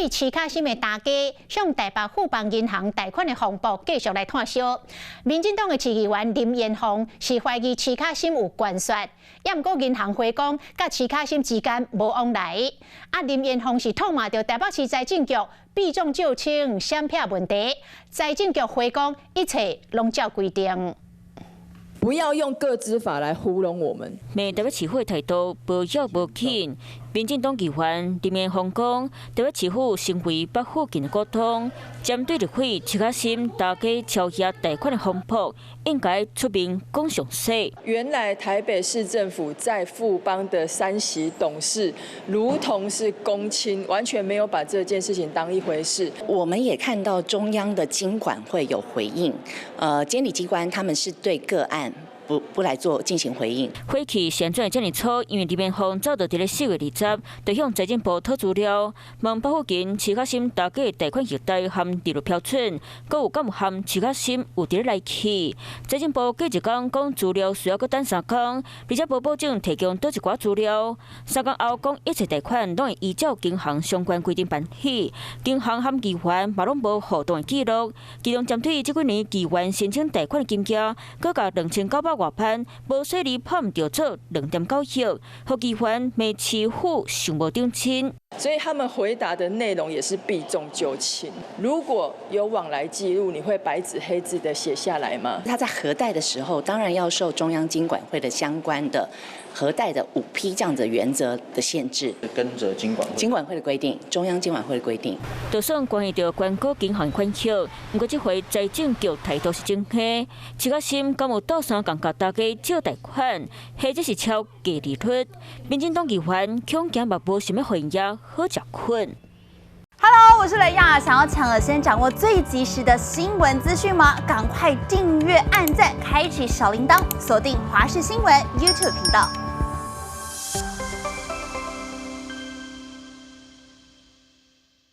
委徐巧芯的大家向台北富邦银行贷款的風波繼續來炭燒。民進黨的市議員林彥鳳是懷疑徐巧芯有關說，也毋過銀行回講，佮徐巧芯之間無往來。啊，林彥鳳是痛罵著台北市財政局避重就輕、閃避問題，財政局回講一切攏照規定。不要用個資法來糊弄我們。罵台北市府態度無要無緊，民進黨議員林彥鳳講，台北市府成為北附近的股東，針對立委徐巧芯大家超額貸款的風波，應該出面講詳細。原來台北市政府在富邦的三席董事，如同是公親，完全沒有把這件事情當一回事。我們也看到中央的金管會有回應，監理機關他們是對個案不來做進行回應。火氣旋轉這爾粗，因為林彥鳳早就佇咧4月20，就向財政部討資料，問北附近徐巧芯大家貸款額度和利率標準，閣有敢有和徐巧芯有佇咧來去。財政部過一工講資料需要閣等3工，而且無保證提供佗一寡資料。3工後講一切貸款攏會依照銀行相關規定辦理，銀行和議員嘛攏無互動的記錄。其中針對這幾年議員申請貸款的金額，閣共2900外萬，無細膩拍毋著做2.9億，予議員罵市府上無頂親。所以他們回答的內容也是避重就輕。如果有往來記錄，你會白紙黑字的寫下來嗎？他在核貸的時候，當然要受中央金管會的相關的核貸的5P 這樣的原則的限制。跟着金管金管會的規定，中央金管會的規定。就算關係著關顧銀行款項，毋過這回財政局態度是真硬，徐巧芯敢有鬥相共共大家借貸款，或者是超低利率？民進黨議員恐驚嘛無啥物回應，好食睏。 Hello，我是雷亞，想要搶先掌握最及時的新聞資訊嗎？趕快訂閱、按讚、開啟小鈴鐺，鎖定華視新聞 YouTube 頻道。